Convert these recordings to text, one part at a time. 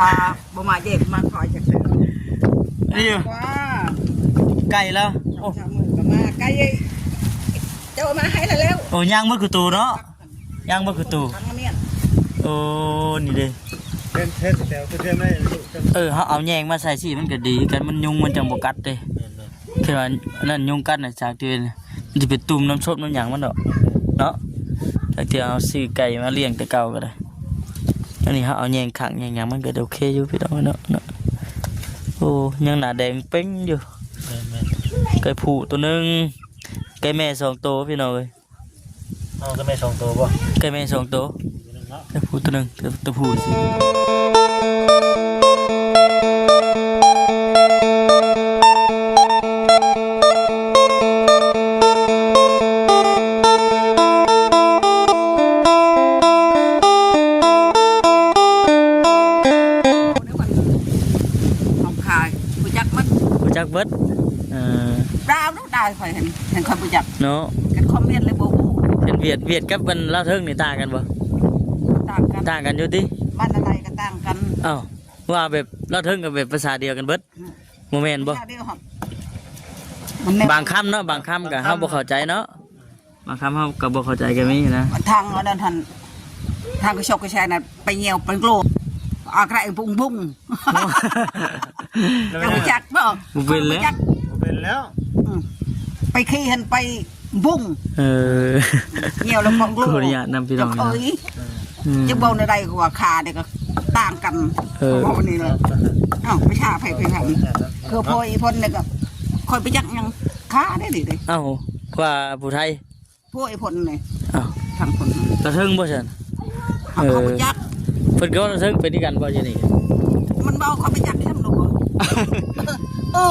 ອ່າ ບໍ່ມາແຍກມາຄອຍຈັກເທື່ອ. ນີ້ຢູ່ ວ່າ ໄກ່ລະ ໂອ້ ສາມມື້ກໍມາ ໄກ່ເຈົ້າມາໃຫ້ລະແລ້ວ. ໂອ້ ຍ່າງເບິດຄືໂຕເນາະ ຍ່າງເບິດຄືໂຕ. ໂອ້ ນີ້ເດ້ ເປັນເທດແຖວຄືເທດໃນ ເອີ ເຮົາເອົາແຍງມາໃສ່ຊີ້ ມັນກໍດີຄືກັນ ມັນຍຸງມັນຈັ່ງບໍ່ກັດເດ້. ແມ່ນ ຄືວ່າອັນນັ້ນຍຸງກັດນະ ຈາກທີ່ມັນຊິເປັນຕຸ່ມນ້ຳສົບນ້ຳຫຍັງມັນດອກເນາະ. ຈາກທີ່ເຮົາຊື້ໄກ່ມາລ້ຽງແຕ່ເກົ່າກໍໄດ້ ອັນນີ້ເຮົາເອົາແຍງຂ້າງແຍງຫຍັງມັນກໍໂອເຄຢູ່ພີ່ນ້ອງເນາະ ເນາະ. ໂອ້ ຍັງໜ້າແດງເປັງຢູ່. ແມ່ນໆ ໄກ່ຜູ້ໂຕໜຶ່ງ ໄກ່ແມ່ສອງໂຕພີ່ນ້ອງເອີຍ. ເອົາ ໄກ່ແມ່ສອງໂຕບໍ່? ໄກ່ແມ່ສອງໂຕ ໂຕໜຶ່ງເນາະ ໄກ່ຜູ້ໂຕໜຶ່ງ ໂຕ ໂຕຜູ້ຊື່. ເຮົາຂາຍ ຮູ້ຈັກໝົດ ຮູ້ຈັກເບິດ. ເອີ ດາວ ດາວ ຂ້ອຍເຫັນ ເຫັນຂ້ອຍບໍ່ຈັກເນາະ ເຮັດຄອມເມັນເລີຍບໍ່ຮູ້. ເປັນຫວຽດ ຫວຽດກັບອັນລາວເທິງນີ້ຕ່າງກັນບໍ່? ຕ່າງກັນ ຕ່າງກັນຢູ່ຕິ ບ້ານອາໄລກໍຕ່າງກັນ. ອ້າວ ວ່າແບບລາວເທິງກັບແບບພາສາດຽວກັນເບິດ. ອືມ ບໍ່ແມ່ນບໍ່? ພາສາດຽວ ມັນແນວ ບາງຄຳເນາະ ບາງຄຳກໍເຮົາບໍ່ເຂົ້າໃຈເນາະ ບາງຄຳເຮົາກໍບໍ່ເຂົ້າໃຈກໍມີນະ. ທາງອັນນັ້ນຫັ້ນ ທາງກະຊອກກະແຊນະ ໄປຍ່ຽວໄປໂກລ ອາກະໄຣບຸ້ງບຸ້ງ ເຈົ້າຮູ້ຈັກບໍ່? ບໍ່ເປັນແລ້ວ ບໍ່ເປັນແລ້ວ. ອືມ ໄປຂີ່ຫັ້ນໄປບຸ້ງ ເອີ ຍ່ຽວແລ້ວພອງໂລ ຂໍອະນຸຍາດນຳພີ່ນ້ອງເນາະ. ອືມ ຈະເວົ້າແນວໃດກໍວ່າຂານີ້ກໍຕ່າງກັນ. ເອີ ເວົ້ານີ້ລະ ເອົ້າ ໄປຫາໃຜໄປຫາ ຄືພໍ່ອີ່ພົນນີ້ກໍ ຂ້ອຍໄປຈັກຫຍັງ ຂາໄດ້ນີ້ເດ້. ເອົ້າ ວ່າຜູ້ໄທ ພວກໄອ້ພົນນີ້ ອ້າວ ທາງຄົນລາວເທິງບໍ່ຊັ້ນ? ເອີ ເຂົາບໍ່ຈັກ ເພິ່ນກໍວ່າລາວເທິງເປັນຄືກັນບໍ່ຢູ່ນີ້? ມັນເວົ້າເຂົາໄປຈັກແລ້ວ ເອີ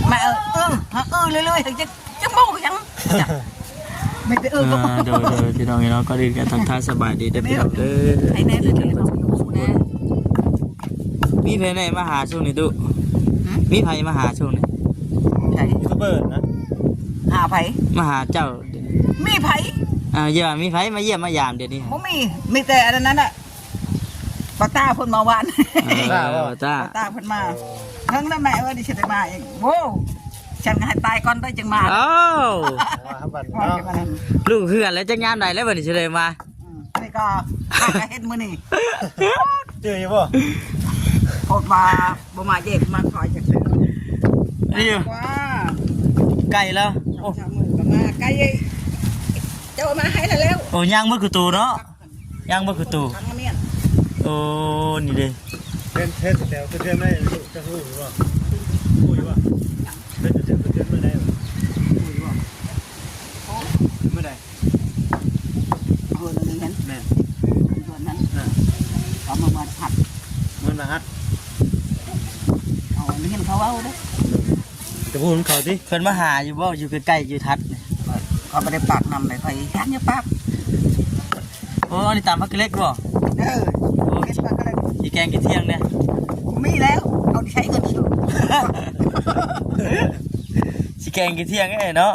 ແມ່ ເອີ ເອີ ເອີ ເລື້ອຍໆ ຈັກ ຈັກເວົ້າຫຍັງ ມີແຕ່ເອີ ອ່າ ໂດຍ ໂດຍ ພີ່ນ້ອງເນາະ ກ່ອນອື່ນກໍທັກທາຍສະບາຍດີເດີພີ່ນ້ອງເດີ ໃຫ້ແນ່ເດີ ມີໃຜແນ່ມາຫາຊ່ວງນີ້ຕຸ? ຫື? ມີໃຜມາຫາຊ່ວງນີ້? ໃຜ? ຢູທູບເບີນະ ຫາໃຜ? ມາຫາເຈົ້າ. ມີໃຜ? ອ່າ ຢ່າມີໃຜມາຢ້ຽມມາຢາມດຽວນີ້? ບໍ່ມີ ມີແຕ່ອັນນັ້ນນະ ປ້າຕາເພິ່ນມາວານ. ເອີ ປ້າຕາ ປ້າຕາເພິ່ນມາ. ເຖິງແລ້ວແມ່ເອີຍ ຊິໄດ້ມາອີກ. ໂອ້ ສັນກໍໃຫ້ຕາຍກ່ອນໄດ້ຈຶ່ງມາ. ອ້າວ ວ່າບັດເນາະ ລູກເຮືອນແລ້ວ ຈັກຍາມໃດແລ້ວບັດນີ້ຊິໄດ້ມາ. ອືມ ນີ້ກໍຫາກໍເຫັນມື້ນີ້ ຈື່ຢູ່ບໍ່? ໂພດວ່າ ບໍ່ມາແຍກມາຄອຍຈັກເທື່ອ. ນີ້ຢູ່ ວ່າ ໄກ່ລະ ໂອ້ ສາມມື້ກໍມາ ໄກ່ເຈົ້າມາໃຫ້ລະແລ້ວ. ໂອ້ ຍ່າງເບິດຄືໂຕເນາະ ຍ່າງເບິດຄືໂຕ. ໂອ້ ນີ້ເດ້ ເປັນເທດແຖວຄືເທດໃນ ຈະຮູ້ຢູ່ບໍ່? ຮູ້ຢູ່ບໍ່? ເປັນເທດແຖວຄືເທດໃນ ຮູ້ຢູ່ບໍ່? ມື້ໃດ? ເພິ່ນນີ້ແມ່ນ ເພິ່ນນັ້ນ ເອີ ເຂົາມາວັດພັດ ເພິ່ນມາຮັດ ເອົາ ໄດ້ຍິນເຂົາເວົ້າເດ້ ຈະຮູ້ນຳເຂົາຕິ. ເພິ່ນມາຫາຢູ່ບໍ່? ຢູ່ໃກ້ໆ ຢູ່ທັດນີ້ ເຂົາບໍ່ໄດ້ປາກນຳເລີຍ ຂ້ອຍຢ້ານຢູ່ປາກ. ໂອ້ ອັນນີ້ຕຳຜັກກິເລັກບໍ່? ເອີ ໂອ້ ເຮັດຜັກກິເລັກ ຊິແກງກິນທ່ຽງເດ້. ມີແລ້ວ ເອົາທີ່ໃຊ້ເງິນຢູ່ ຊິແກງກິນທ່ຽງເດ້ເນາະ.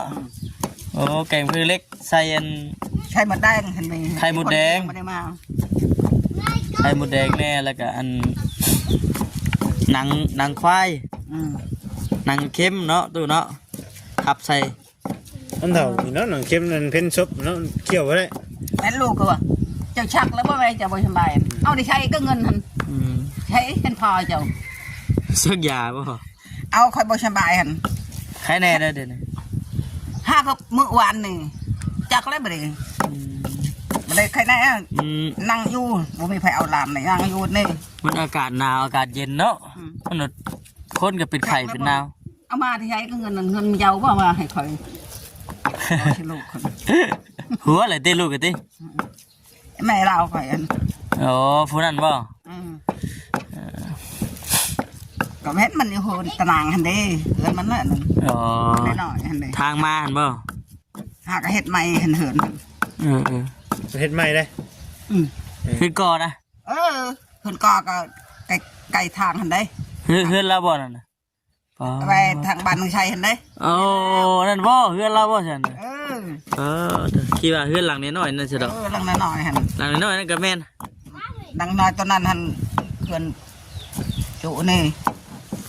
ອືມ ໂອ້ ແກງຜັກກິເລັກ ໃສ່ອັນ ໄຂ່ມົດແດງຫັ້ນແຫຼະ ໄຂ່ມົດແດງ ບໍ່ໄດ້ມາ ໄຂ່ມົດແດງແດ່ ແລ້ວກະອັນ ໜັງ ໜັງຄວາຍ ອືມ ໜັງເຄັມເນາະ ຕູ້ເນາະ ພັບໃສ່. ອັນເຖົ້ານີ້ເນາະ ໜັງເຄັມນັ້ນເພັນສົບເນາະ ຂ້ຽວບໍ່ໄດ້. ແມ່ນລູກກໍວ່າ ເຈົ້າຊັກແລ້ວບໍ່ແມ່ ເຈົ້າບໍ່ສະບາຍ ເອົາໄດ້ໃຊ້ກໍເງິນຫັ້ນ ອືມ ໃຊ້ເປັນພໍ່ເຈົ້າ ສັກຢາບໍ່? ເອົາ ຂ້ອຍບໍ່ສະບາຍຫັ້ນ ໄຄແນ່ເດີດຽວນີ້ ຫາກໍມື້ວານນີ້ ຈັກແລ້ວບັດນີ້ ອືມ ບໍ່ໄດ້ໄຄແນ່ ອືມ ນັ່ງຢູ່ ບໍ່ມີໃຜເອົາຫຼານເລີຍ ນັ່ງຢູ່ນີ້. ມັນອາກາດໜາວ ອາກາດເຢັນເນາະ ອືມ ມັນ ຄົນກໍເປັນໄຂ້ເປັນໜາວ. ເອົາມາທີ່ໃສກໍເງິນນັ້ນ ເງິນເຈົ້າບໍ່ມາໃຫ້ຂ້ອຍ ເອົາໃຫ້ລູກຂ້ອຍ ຫົວແຫຼະຕິ ລູກກໍຕິ. ແມ່ລາວຂ້ອຍອັນ ໂອ້ ຜູ້ນັ້ນບໍ່? ອືມ ເອີ ກໍເຫັນມັນຢູ່ໂຮນຕະນາງຫັ້ນເດ້ ເຮືອນມັນນັ້ນ ອໍ ນ້ອຍໆຫັ້ນເດ້ ທາງມາຫັ້ນບໍ່? ຫາກະເຮັດໃໝ່ຫັ້ນເຮືອນ ເອີໆ ເຮັດໃໝ່ເດ້ ອືມ ເຮືອນກໍນະ ເອີ ເຮືອນກໍ ກໍໃກ້ ໃກ້ທາງຫັ້ນເດ້ ເຮືອນ ເຮືອນລາວບໍ່ນັ້ນນະ? ໄປທາງບ້ານນາງໄຊຫັ້ນເດ້ ໂອ້ ນັ້ນບໍ່ ເຮືອນລາວບໍ່ຊັ້ນ? ເອີ ເອີ ຄິດວ່າເຮືອນຫຼັງນ້ອຍໆນັ້ນຊິດອກ ເອີ ຫຼັງນ້ອຍໆຫັ້ນ ຫຼັງນ້ອຍໆນັ້ນກໍແມ່ນ ຫຼັງນ້ອຍຕອນນັ້ນຫັ້ນ ເຮືອນ ຈຸນີ້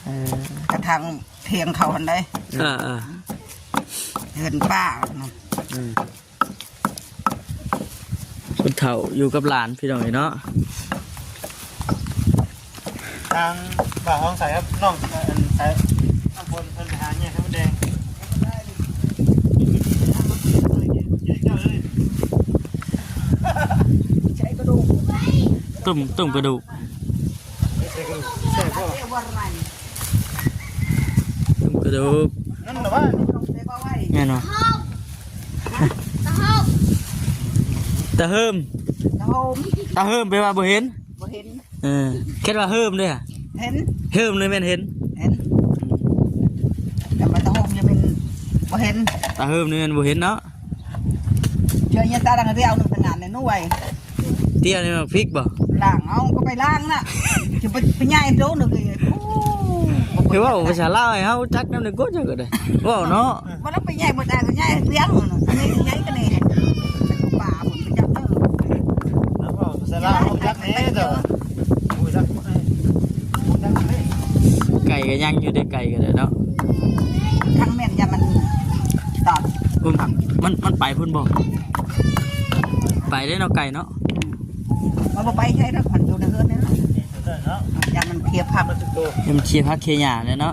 ເອີ ກະຖາງຖຽງເຂົາຫັ້ນໃດ໋. ເອີໆ ເຮືອນປ້ານະ. ອືມ ຄົນເຖົ້າຢູ່ກັບຫຼານ ພີ່ນ້ອງເອີຍເນາະ. ທາງບ່າວທອງໃສກັບນ້ອງ ອັນໃສ ນ້ອງຝົນເພິ່ນໄປຫາແຍກໄຂ່ມົດແດງ. ຕົ້ມ ຕົ້ມກະດູກ ແຊບບໍ່? ຕົ້ມກະດູກ ນັ້ນລະວ່າ ແມ່ນບໍ່? ຕາເຮີມ ຕາເຮີມ ຕາເຮີມແປວ່າບໍ່ເຫັນ ບໍ່ເຫັນ. ເອີ ຄິດວ່າເຮີມເດ້ ເຫັນ ເຮີມນີ້ແມ່ນເຫັນ ເຫັນ. ແຕ່ວ່າຕາເຮີມນີ້ແມ່ນບໍ່ເຫັນ ຕາເຮີມນີ້ແມ່ນບໍ່ເຫັນເນາະ. ເທື່ອຍາຕາດັງເດວໜຶ່ງທຳງານໃນໜ່ວຍ ເຕ້ຍນີ້ໝາກພິກບໍ່? ລ້າງເອົາ ກໍໄປລ້າງນະ ຈະໄປ ໄປຍ້າຍໂຕໜຶ່ງ. ໂອ້ ຄືເວົ້າພາສາລາວໃຫ້ເຮົາຈັກນຳນີ້ກໍຈັກກໍໄດ້ ເວົ້າເນາະ. ບໍ່ໄດ້ໄປໃຫຍ່ບໍ່ໄດ້ ກໍໃຫຍ່ເລື່ອງນັ້ນ ອັນນີ້ໃຫຍ່ກວ່ານີ້ ປາບໍ່ໄປຈັບເດີ. ແລ້ວກໍສະລາວຈັກແດ່ເດີ ໂອ້ຍ ຈັກ ຈັກແດ່. ໄກ່ກໍຍັງຢູ່ເດ້ ໄກ່ກໍໄດ້ເນາະ ທັງແມ່ນຢ່າມັນຕອດ. ມັນ ມັນໄປພຸ້ນບໍ່? ໄປເດ້ເນາະ ໄກ່ເນາະ. ມັນບໍ່ໄປໃສດອກ ມັນຢູ່ໃນເຮືອນນີ້ແຫຼະ ຢ້ານມັນເຄຍຜັກ ມັນເຄຍຜັກເຄຍຫຍ້າແຫຼະເນາະ.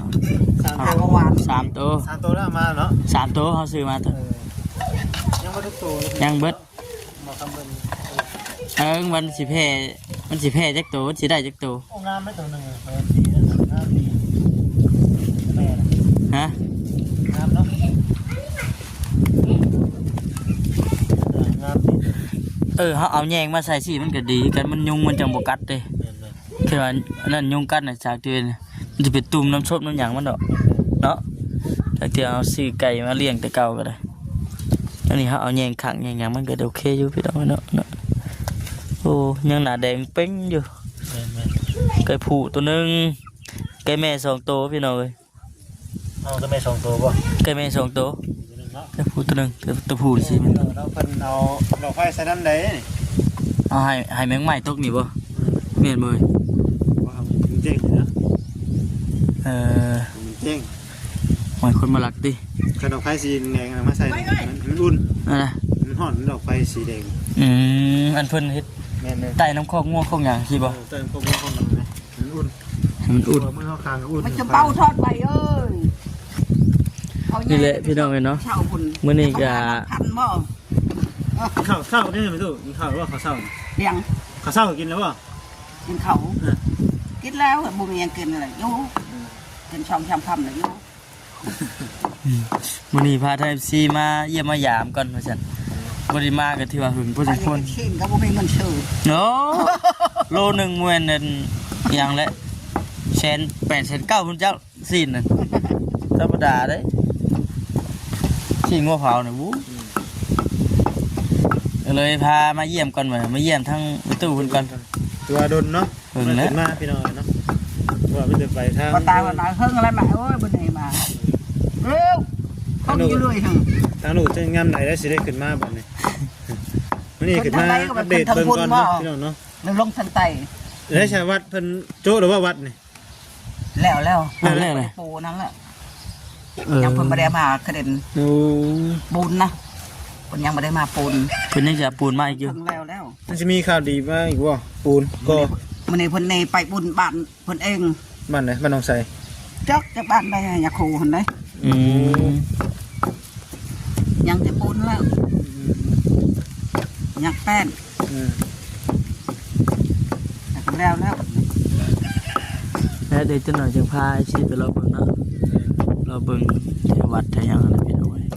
ສາມໂຕ ສາມໂຕ ສາມໂຕແລ້ວມາເນາະ ສາມໂຕເຮົາຊື້ມາ. ເອີ ຍັງບໍ່ທຸກໂຕ ຍັງເບິດ ເອີ ມັນຊິແຜ່ ມັນຊິແຜ່ຈັກໂຕ ມັນຊິໄດ້ຈັກໂຕ. ໂອ້ ງາມເດ້ໂຕໜຶ່ງ ເອີ ສີນັ້ນງາມດີ ແມ່ນ ຮະ ງາມເນາະ ເອີ ງາມດີ. ເອີ ເຮົາເອົາແຍງມາໃສ່ຊີ້ ມັນກໍດີຄືກັນ ມັນຍຸງມັນຈັ່ງບໍ່ກັດເດ້. ແມ່ນໆ ຄືວ່າອັນນັ້ນຍຸງກັດນະ ຈາກທີ່ມັນຈະເປັນຕຸ່ມນ້ຳຊົບນ້ຳຫຍັງມັນດອກເນາະ. ຈາກທີ່ເຮົາຊື້ໄກ່ມາລ້ຽງແຕ່ເກົ່າກໍໄດ້ ອັນນີ້ເຮົາເອົາແຍງຂັງແຍງຫຍັງ ມັນກໍໂອເຄຢູ່ ພີ່ນ້ອງເນາະ ເນາະ. ໂອ້ ຍັງໜ້າແດງເປັງຢູ່. ແມ່ນໆ ໄກ່ຜູ້ໂຕໜຶ່ງ ໄກ່ແມ່ສອງໂຕ ພີ່ນ້ອງເອີຍ. ເອົາ ໄກ່ແມ່ສອງໂຕບໍ່? ໄກ່ແມ່ສອງໂຕ ໂຕໜຶ່ງເນາະ ໄກ່ຜູ້ໂຕໜຶ່ງ ແຕ່ໂຕຜູ້ຊິ ແລ້ວເພິ່ນເອົາດອກໄຟໃສ່ນຳໃດ? ເອົາໃຫ້ ໃຫ້ແມງໄມ້ຕົກນີ້ບໍ່? ແມ່ນບໍ່ເອີຍ? ມັນເຈັງເດີ ເອີ ມັນເຈັງ ໂອ້ຍ ຄົນມາລັກຕິ. ຄັນດອກໄຟສີແດງນະມາໃສ່ ໃຫ້ມັນ ໃຫ້ມັນອຸ່ນ ອັນນະ ມັນຮ້ອນ ດອກໄຟສີແດງ. ອືມ ອັນເພິ່ນເຮັດ ແມ່ນໆ ໃຕ້ນ້ຳຄອກງົວຄອກຫຍັງຊີ້ບໍ່? ເອີ ໃຕ້ນ້ຳຄອກງົວຄອກຫຍັງນະ ມັນອຸ່ນ ໃຫ້ມັນອຸ່ນ ເອົາມືເຮົາຄາງກໍອຸ່ນ. ມັນຈະເປົ່າທອດໄປເອີຍ. ນີ້ແຫຼະພີ່ນ້ອງເອີຍເນາະ ມື້ນີ້ກະ ເຂົ້າ ເຊົ້ານີ້ແມ່ຕູ້ ກິນເຂົ້າແລ້ວບໍ່? ເຂົ້າເຊົ້າ ກິນແລ້ວບໍ່? ກິນເຂົ້າ ເອີ ກິນແລ້ວ ບໍ່ມີຫຍັງກິນແລ້ວ ຢູ່ ເອີ ກິນສອງສາມຄຳແລ້ວຢູ່. ອືມ ມື້ນີ້ພາທ່ານເອັຟຊີມາຢ້ຽມມາຢາມກ່ອນວ່າຊັ້ນ ບໍ່ໄດ້ມາກໍຖືວ່າຫຶງພໍສົມຄວນ. ຊີ້ນກໍບໍ່ມີເງິນຊື້. ໂອ້ ໂລໜຶ່ງແມ່ນອັນຫຍັງແຫຼະ ແສນແປດແສນເກົ້າພຸ້ນເຈົ້າ ຊີ້ນນັ້ນ ທຳມະດາເດ້ ຊີ້ນງົວເຜົານີ້. ອືມ ກໍເລີຍພາມາຢ້ຽມກ່ອນ ມາຢ້ຽມທາງຕູ້ເພິ່ນກ່ອນ. ຖືວ່າດົນເນາະ ເພິ່ນມາພີ່ນ້ອງເນາະ ເພາະວ່າມີແຕ່ໄປທາງ ບໍ່ຕາຍວ່ານາເຫິງແລ້ວມາ. ໂອ້ຍ ບໍ່ໄດ້ມາເອີ ເຂົາຢູ່ເລື້ອຍ ທາງລູກຈັ່ງຍາມໃດໄດ້ຊິໄດ້ຂຶ້ນມາບັດນີ້. ມື້ນີ້ຂຶ້ນມາອັບເດດເບິ່ງກ່ອນເນາະ ພີ່ນ້ອງເນາະ ແລ້ວລົງທາງໃຕ້. ໄດ້ຊະ ວັດເພິ່ນໂຈະຫຼືວ່າວັດນີ້? ແລ້ວແລ້ວ ແລ້ວແລ້ວ ປູນັ້ນແຫຼະ. ເອີ ຍັງເພິ່ນບໍ່ໄດ້ມາຂະເດັນ. ໂອ້ ປູນນະ ເພິ່ນຍັງບໍ່ໄດ້ມາປູນ ເພິ່ນຍັງຈະປູນມາອີກຢູ່. ເພິ່ນແລ້ວແລ້ວ ມັນຊິມີຂ່າວດີມາອີກບໍ່? ປູນກໍ ມື້ນີ້ເພິ່ນນີ້ໄປບຸນບ້ານເພິ່ນເອງ. ບ້ານໃດ? ບ້ານໜອງໄຊ. ຈັກ ຈັກບ້ານໃດ ຍາຄູຫັ້ນເດ້. ອືມ ຍັງແຕ່ປູນແລ້ວ ຍັງແປ້ນ. ອືມ ແລ້ວແລ້ວ ແລ້ວເດີ ຈັກໜ້ອຍຈຶ່ງພາເອັຟຊີໄປເລາະເບິ່ງເນາະ ເລາະເບິ່ງແຖວວັດແຖວຫຍັງຫັ້ນແຫຼະ ພີ່ນ້ອງເອີຍ.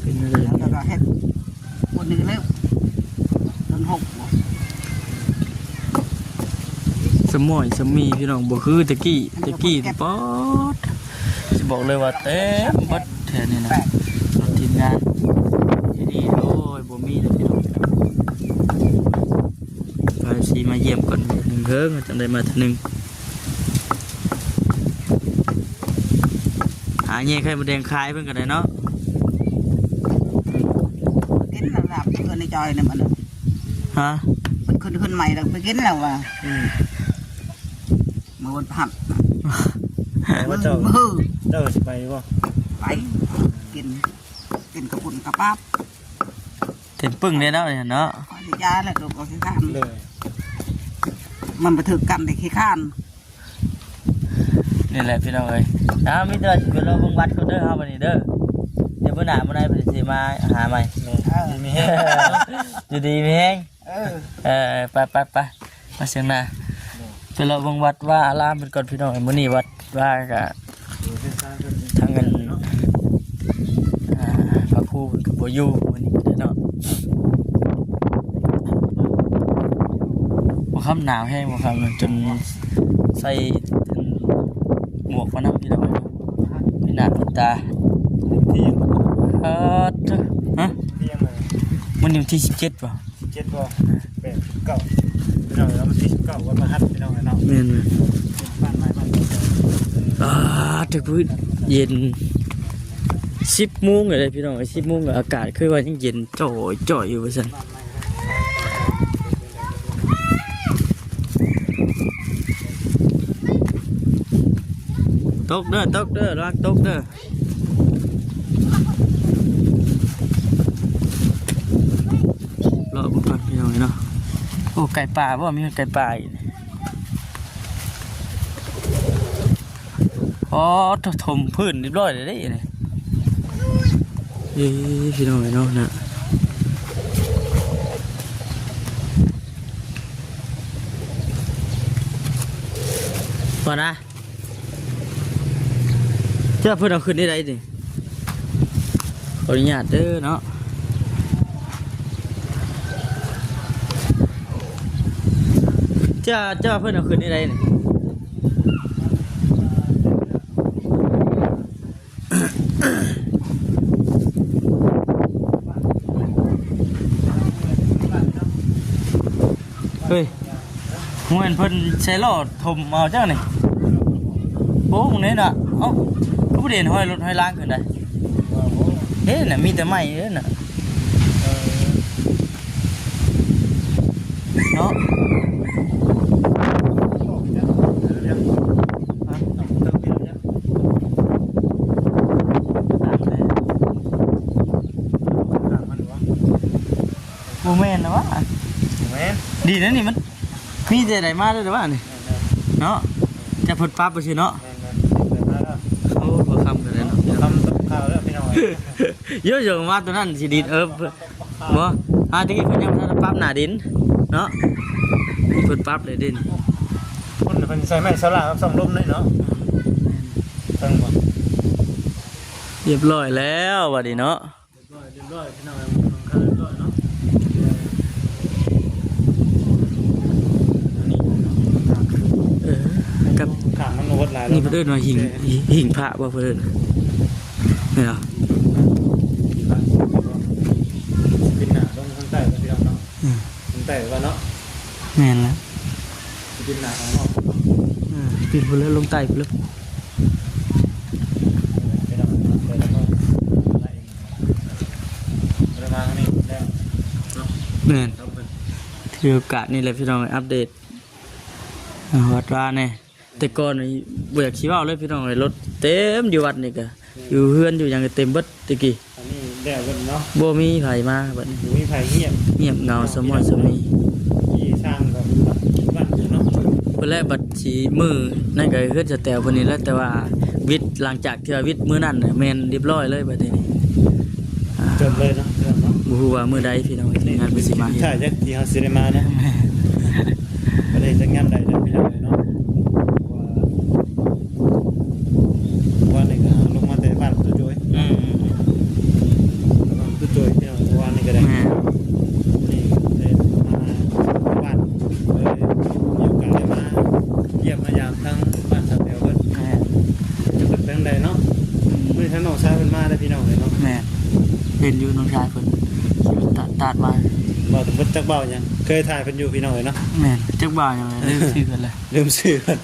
ເປັນຈັ່ງໃດ ແລ້ວກໍເຮັດ ຄົນນີ້ເລີກ ເດືອນຫົກບໍ່ ສະໝອຍສະໝີພີ່ນ້ອງ ບໍ່ຄືແຕ່ກີ້ ແຕ່ກີ້ນີ້ປອດ ຊິບອກເລີຍວ່າເຕັມເບິດແຖວນີ້ນະ ລົດທີມງານ. ທີ່ນີ້ໂອ້ຍ ບໍ່ມີເລີຍພີ່ນ້ອງ ພາເອັຟຊີມາຢ້ຽມກ່ອນ ເຖິງເຖິງຈັ່ງໄດ້ມາເທື່ອໜຶ່ງ. ຫາແຍ່ໄຂ່ມົດແດງຂາຍເພິ່ນກໍໄດ້ເນາະ. ກິນແລ້ວລາບເພິ່ນໃນຈອຍນີ້ມັນ ຮະ ເພິ່ນຂຶ້ນເຮືອນໃໝ່ແລ້ວໄປກິນແລ້ວວ່າ. ອືມ ມື້ວັນພະຫັດ ແຕ່ວ່າເຈົ້າ ມື້ ເຈົ້າຊິໄປບໍ່? ໄປ ກິນ ກິນກະປຸ້ນກະປັບ ເຕັມປຶ້ງເດ້ເນາະ ເນາະ. ຂໍອະນຸຍາດແຫຼະ ລູກກໍຂີ້ຄ້ານ ໂດຍ ມັນບໍ່ຖືກກັນເດ້ ຂີ້ຄ້ານ. ນີ້ແຫຼະພີ່ນ້ອງເອີຍ ເອົາ ມີແຕ່ວ່າຊິໄປລໍເບິ່ງວັດກ່ອນເດີ ເຮົາບັດນີ້ເດີ ດຽວມື້ໜ້າມື້ໃນເພິ່ນຊິມາຫາໃໝ່ ແມ່ນ ເອີ ຢູ່ດີມີແຮງ ຢູ່ດີມີແຮງ ເອີ ເອີ ໄປໆໆ ມາເຊິ່ງໜ້າ ໂດຍ ໄປເລາະເບິ່ງວັດວາອາລາມເພິ່ນກ່ອນພີ່ນ້ອງເອີຍ ມື້ນີ້ວັດວາກະ ໂດຍ ທາງອັນ ອ່າ ພະຄູເພິ່ນກໍບໍ່ຢູ່ມື້ນີ້ເນາະ ບໍ່ຄ່ຳໜາວແຮງ ບໍ່ຄ່ຳ ຈົນໃສ່ ໝວກມານຳພີ່ນ້ອງເອີຍ ມີໜ້າມີຕາ ທີ່ ເອີ ຮະ ມື້ນີ້ວັນທີສິບເຈັດບໍ່? ສິບເຈັດບໍ່? ແປດ ສິບເກົ້າ ພີ່ນ້ອງເອີຍ ວັນທີສິບເກົ້າ ວັນພະຫັດ ພີ່ນ້ອງເອີຍເນາະ ແມ່ນ ບ້ານໃໝ່ ບ້ານເກົ່າ ອາ ຖືກພື້ນ ເຢັນ ສິບໂມງແລ້ວເດ້ພີ່ນ້ອງເອີຍ ສິບໂມງ ອາກາດຄືວ່າຍັງເຢັນຈ່ອຍໆຢູ່ວ່າຊັ້ນ. ຕົກເດີ ຕົກເດີ ລະວັງຕົກເດີ ເລາະເບິ່ງກ່ອນພີ່ນ້ອງເນາະ. ໂອ້ ໄກ່ປ່າບໍ່? ມີຮອດໄກ່ປ່າອີກ. ອໍ ຖ- ຖົມພື້ນຮຽບຮ້ອຍແລ້ວເດ້ນີ້ ເອີ ພີ່ນ້ອງເອີຍເນາະ ນະ ວ່ານະ ເຈົ້າ ເພິ່ນເອົາຂຶ້ນໄດ້ໃດນີ້? ຂໍອະນຸຍາດເດີເນາະ ເຈົ້າ ເຈົ້າ ເພິ່ນເອົາຂຶ້ນໄດ້ໃດນີ້? ເຮີ້ຍ ບໍ່ແມ່ນເພິ່ນໃຊ້ລໍ້ຖົມເອົາຈັກນີ້? ໂອ້ ນີ້ນະ ເອົ້າ ຄືບໍ່ໄດ້ເຫັນຮອຍລົດຮອຍລາງຂຶ້ນໃດ? ເດ້ນະ ມີແຕ່ໄມ້ເດ້ນະ ເນາະ. ບໍ່ແມ່ນນະວະ ບໍ່ແມ່ນ ດີນະນີ້ ມັນມີແຕ່ໃດມາເລີຍນະວະນີ້ ແມ່ນໆ ເນາະ ຈະເພິ່ນປັບໄປຊື່ເນາະ ແມ່ນໆ ໂອ້ ບໍ່ຄຳກັນເລີຍເນາະ ບໍ່ຄຳຕົກຂ່າວແລ້ວພີ່ນ້ອງເອີຍ ໂຍໂຍ ມາຕົວນັ້ນຊິດີດ ເອີ ບໍ່ ອາ ຕະກີ້ເພິ່ນຍັງບໍ່ທັນປັບໜ້າດິນເນາະ ເພິ່ນປັບແລ້ວດິນ ເພິ່ນ ເພິ່ນໃສ່ໄມ້ເສົາຫຼາກກັບຊ່ອງລົມເລີຍເນາະ ເຖິງບໍ່ ຮຽບຮ້ອຍແລ້ວບັດນີ້ເນາະ ຮຽບຮ້ອຍ ຮຽບຮ້ອຍພີ່ນ້ອງເອີຍ ຫຼັງຄາຮຽບຮ້ອຍເນາະ ເອີ ກັບ ຂ້າງມັນບໍ່ເບິດຫຼາຍແລ້ວ ນີ້ເພິ່ນເອີ້ນວ່າຫິ້ງ ເອີ ຫິ້ງພະບໍ່ ເພິ່ນເອີ້ນ ແມ່ນບໍ່? ປີນໜ້າລົງທາງໃຕ້ເນາະ ພີ່ນ້ອງເນາະ ອືມ ທາງໃຕ້ວ່າເນາະ ແມ່ນລະ ປີນໜ້າອອກນອກ ເອີ ປີນພຸ້ນເລີຍ ລົງໃຕ້ພຸ້ນເລີຍ ພີ່ນ້ອງເນາະ ເດີນທາງ ເດີນທາງນີ້ແລ້ວເນາະ ແມ່ນ ຖືໂອກາດນີ້ແຫຼະ ພີ່ນ້ອງ ອັບເດດ ອ່າ ວັດວາແດ່. ແຕ່ກ່ອນນີ້ບໍ່ຢາກຊິເວົ້າເລີຍພີ່ນ້ອງເອີຍ ລົດເຕັມຢູ່ວັດນີ້ກະ ແມ່ນ ຢູ່ເຮືອນຢູ່ຫຍັງກະເຕັມເບິດແຕ່ກີ້ ອັນນີ້ແລ້ວເບິດເນາະ ບໍ່ມີໃຜມາບັດນີ້ ບໍ່ມີໃຜ ງຽບ ງຽບເຫງົາ ເນາະ ສະໝ້ອຍສະມີ ທີ່ສ້າງກໍວັດເນາະ ພຸ້ນແຫຼະ ບັດຊິມື້ນັ້ນກະເຮືອນສະແຕວເພິ່ນນີ້ແຫຼະ ແຕ່ວ່າວິດ ຫຼັງຈາກທີ່ວ່າວິດມື້ນັ້ນນະ ແມ່ນຮຽບຮ້ອຍເລີຍບັດນີ້ ອ່າ ຈົບເລີຍເນາະ ເນາະ ບໍ່ຮູ້ວ່າມື້ໃດພີ່ນ້ອງ ທີມງານເພິ່ນຊິມາເຮັດ ຖ້າຈັກທີ່ເຮົາຊິໄດ້ມາເນາະ ແມ່ນ ບໍ່ໄດ້ຈັກຍາມໃດເດີພີ່ນ້ອງເອີຍເນາະ ເພາະວ່າ ເມື່ອວານນີ້ກໍລົງມາແຕ່ບ້ານຕູ້ໂຈຍ ອືມ ບ້ານຕູ້ໂຈຍພີ່ນ້ອງ ເມື່ອວານນີ້ກໍໄດ້ ແມ່ນ ນີ້ໄດ້ມາບ້ານ ເລີຍມີໂອກາດໄດ້ມາຢ້ຽມມາຢາມທາງບ້ານສາວແຕວເພິ່ນ ແມ່ນ ເພິ່ນເປັນຈັ່ງໃດເນາະ ອືມ ມື້ນີ້ທາງນ້ອງຊາຍເພິ່ນມາເດີພີ່ນ້ອງເອີຍເນາະ ແມ່ນ ເຫັນຢູ່ນ້ອງຊາຍເພິ່ນ ຕາດ ຕາດມາ ບໍ່ຈັກເວົ້າຫຍັງ ເຄີຍຖ່າຍເພິ່ນຢູ່ພີ່ນ້ອງເອີຍເນາະ ແມ່ນ ຈັກວ່າຫຍັງເລີຍ ລືມຊື່ເພິ່ນແລ້ວ ລືມຊື່ເພິ່ນ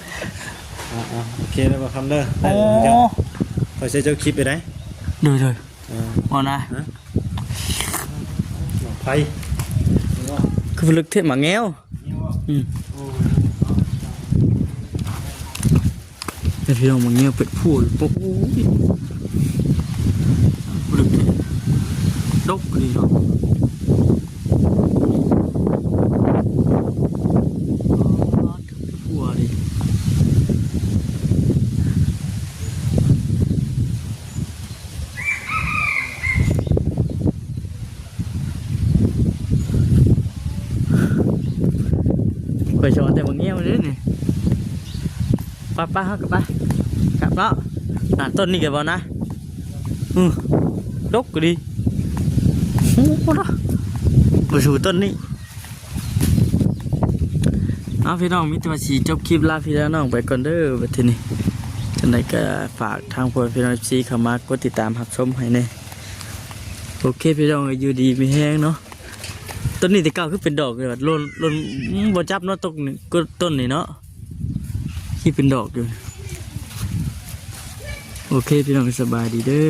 ອ່າໆ ໂອເຄເດີ ບໍ່ຄຳເດີ ໂອ້ ຂ້ອຍຊິເຈົ້າຄລິບໄປໄດ ໂດຍໆ ເອີ ເວົ້ານະ ຮະ ໝາກໄຜ່ ຄືເລິກແທ້ ໝາກແງວ ອືມ ໂອ້ ໂອ້ ແຕ່ພີ່ນ້ອງ ບັກງຽວເປັດຜູ້ ໂອ້ຍ ບໍ່ໄດ້ເປັດ ດົກດີເນາະ ເປັດຜູ້ດີ. ຂ້ອຍຊອນແຕ່ບັກງຽວເດ້ນີ້ ໄປໆ ເຮົາກໍໄປ ກັບເນາະ ອ່າ ຕົ້ນນີ້ກໍບໍ່ນະ ອື ດົກກໍດີ ໂອ້ໂຫ ບໍ່ສູ້ຕົ້ນນີ້. ເອົາ ພີ່ນ້ອງ ມີແຕ່ວ່າຊິຈົບຄລິບລາພີ່ລານ້ອງໄປກ່ອນເດີ ບັດທີນີ້ ຈັ່ງໃດກໍຝາກທາງພວກພີ່ນ້ອງ ເອັຟຊີ ເຂົ້າມາກົດຕິດຕາມຮັບຊົມໃຫ້ແດ່ ໂອເຄ ພີ່ນ້ອງ ຢູ່ດີມີແຮງເນາະ. ຕົ້ນນີ້ແຕ່ເກົ່າຄືເປັນດອກຢູ່ ໂລນ ໂລນ ອືມ ບໍ່ຈັບເນາະ ຕົ້ນນີ້ ຕົ້ນນີ້ເນາະ ຄືເປັນດອກຢູ່ ໂອເຄ ພີ່ນ້ອງ ສະບາຍດີເດີ.